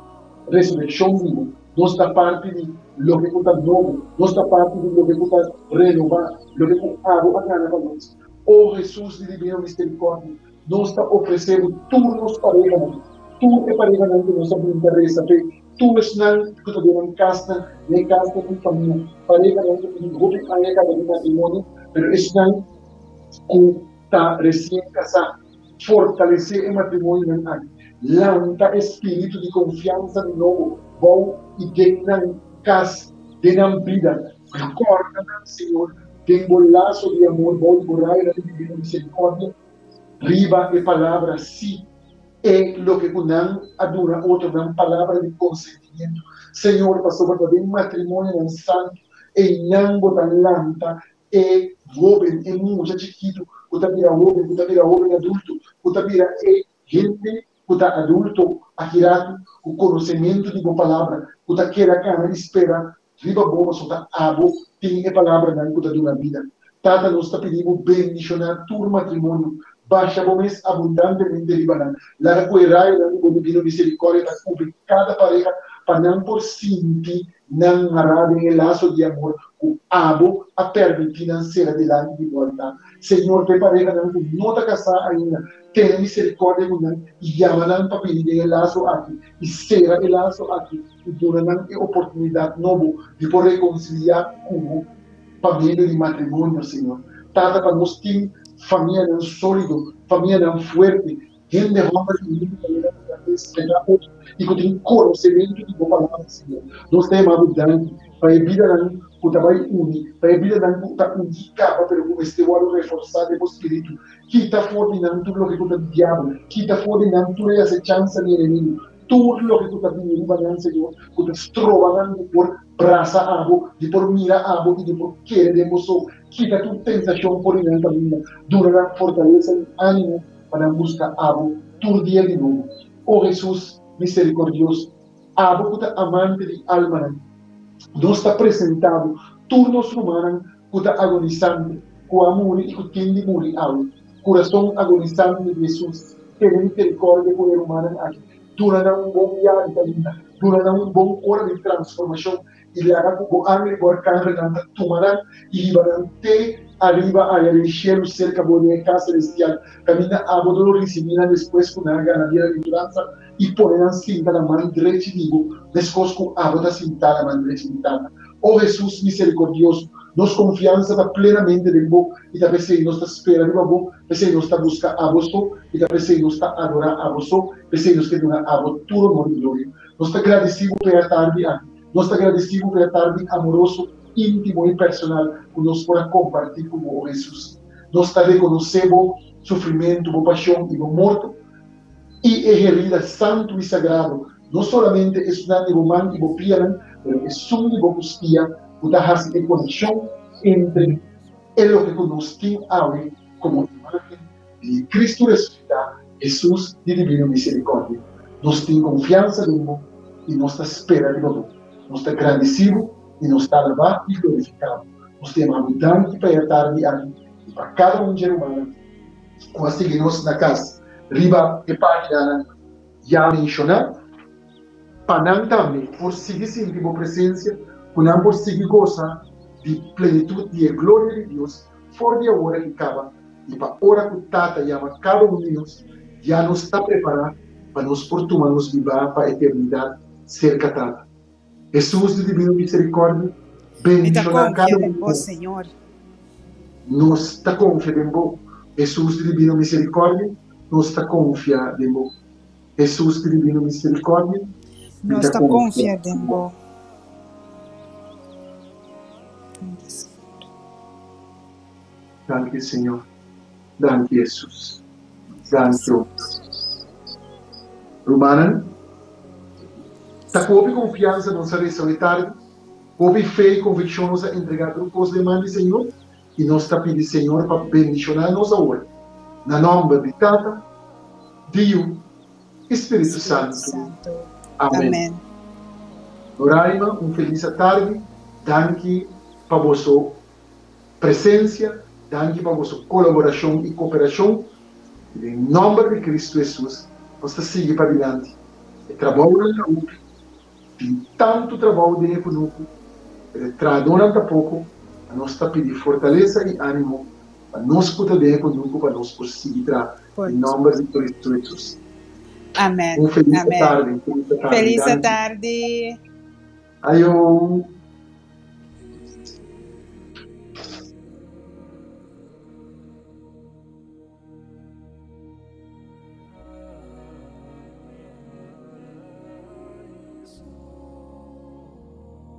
resurekshon bibu, nos ta parti di loke ku ta nobo, nos ta parti di loke ku ta renobá, loke ku abo a gana pa nos. O Hesus di Divino Miserikòrdia, nos ta ofresé bo tur nos parehanan, tur e parehanan ku nos a bin ta resa p'e, tur esnan ku ta den nan kasnan, den e kasnan di famia, parehanan ku tin hopi aña kaba di matrimonio, pero esnan ku ta resien kasá, fortalesé e matrimonionan aki. Lanta e spiritu di konfiansa di nobo bou i den nan kas, den nan bida. Kòrda nan, Señor, den bo laso di amor, bou di bo rayonan di divino miserikòrdia, riba e palabra sí, e loke ku nan a duna otronan, palabra di konsentimiento. Señor, pasobra ta den matrimonionan santu einan bo ta lanta e hóben, e mucha chikitu ku ta bira hóben, ku ta bira hóben adulto, ku ta bira e hende ku ta adulto aki ratu, ku konosementu di bo palabra, ku ta keda kana i spera riba bo pasobra ta abo tin e palabranan ku ta duna bida. Tata, nos ta pidi bo bendishoná tur matrimonio, basha bo mes abundantemente riba nan. Laga ku e rayonan di bo divino miserikòrdia ta kubri kada pareha. pa nan por sinti nan mará den e laso di amor ku Abo a permití nan sera dilanti di Bo altá. Señor, pa e parehanan ku no ta kasá ainda, tene miserikòrdia ku nan i yama nan pa bini den e laso aki i sera e laso aki i duna nan e oportunidat nobo di por rekonsiliá ku Bo pa medio di matrimonio, Señor. Tata, pa nos tin famianan sólido, famianan fuerte, Hende hòmber i hende muhé ku ta respetá otro i ku tin konosementu di bo Palabra, Señor. Nos ta yama bo danki pa e bidanan ku ta bai uni, pa e bidanan ku ta uní kaba pero ku mester wòrdu reforsá den bo spiritu. Kita for di nan tur loke ku ta di diabel, kita for di nan tur e asechansa di enemigu, tur loke ku ta bini riba nan, Señor, ku ta stroba nan di por brasa abo, di por mira abo i di por kere den bo so. Kita tur tentashon for di nan kaminda, duna nan fortalesa i ánimo pa nan buska abo tur dia di nobo. O Hesus miserikordioso, abo ku ta amante di almanan, nos ta presentá bo tur nos rumannan ku ta agonisante, ku a muri i ku tin di muri awe. Kurason agonisante di Hesus, tene miserikòrdia ku e rumannan aki. Duna nan un bon biaha di kaminda, duna nan un bon ora di transformashon i laga ku bo angel i bo arkangelnan ta tuma nan i hiba nan te ariba aya den shelu serka bo den e kas selestial, kaminda abo ta lo risibí nan despues ku nan a gana bienaventuransa i pone nan sinta na man drechi di bo, meskos ku abo ta sintá na man drechi di Tata. O Hesus miserikordioso, nos konfiansa ta plenamente den bo i ta p'esei nos ta spera riba bo, p'esei nos ta buska abo so i ta p'esei nos ta adorá abo so, p'esei nos ke duna abo tur honor i gloria. Nos ta gradisí bo pa e atardi aki. Nos ta gradisí bo pa e atardi amoroso, íntimo i personal ku nos por a kompartí ku bo, o Hesus. Nos ta rekonosé bo sufrimentu, bo pashon i bo morto, i e herida santu i sagrado, no solamente esunnan di bo man i bo pianan, pero esun di bo kustia ku ta hasi e konekshon entre e loke ku nos tin awe komo imágen di Cristo resucitá, Hesus di Divino Misericordia. Nos tin confiansa den bo y nos ta spera riba bo. Nos ta grandeci bo y nos ta alabá y glorificá bo. Nos ta yama bo danki pa e atardi aki y pa cada un dje rumannan cu a sigui nos na cas riba e paginanan ya mencioná, pa nan tambe por sigui sinti bo presencia, cu nan por sigui goza di plenitud di e gloria di Dios for di awor aki caba. I pa ora ku Tata yama kada un di nos, ya nos ta prepará pa nos por tuma nos bibá pa eternidat serka Tata. Hesus di Divino Miserikòrdia, Mi ta bendishoná konfia kada un den di bo, nos. Señor. Nos ta konfia den bo. Hesus di Divino Miserikòrdia, nos ta konfia den bo. Hesus di Divino Miserikòrdia, mi Nos ta ta konfia konfia den den bo. bo. Danki, Señor. Danki Señor. Danki Hesus. Danki o Dios. Rumannan, ta ku hopi konfiansa nos a resa awe tardi, ku hopi fe i konvikshon nos a entregá tur kos den man di Señor i nos ta pidi Señor pa bendishoná nos awor. Na nòmber di Tata, di Yu i Spiritu Santu. Amen. Roraima, un felis atardi. Danki pa boso presencia, danki pa boso colaboracion y cooperacion, y den nomber di Cristo Jesus nos ta sigui padilanti. E trabounan ta hopi, tin tantu trabou den e cunucu, pero e trahadornan ta poco, pa nos ta pidi fortaleza y animo pa nos cu ta den e cunucu pa nos por sigui traha den nomber di Cristo Jesus. Amen. Un feliz Amen. tardi, un feliz tardi. Feliz Danki. tardi. Ayo.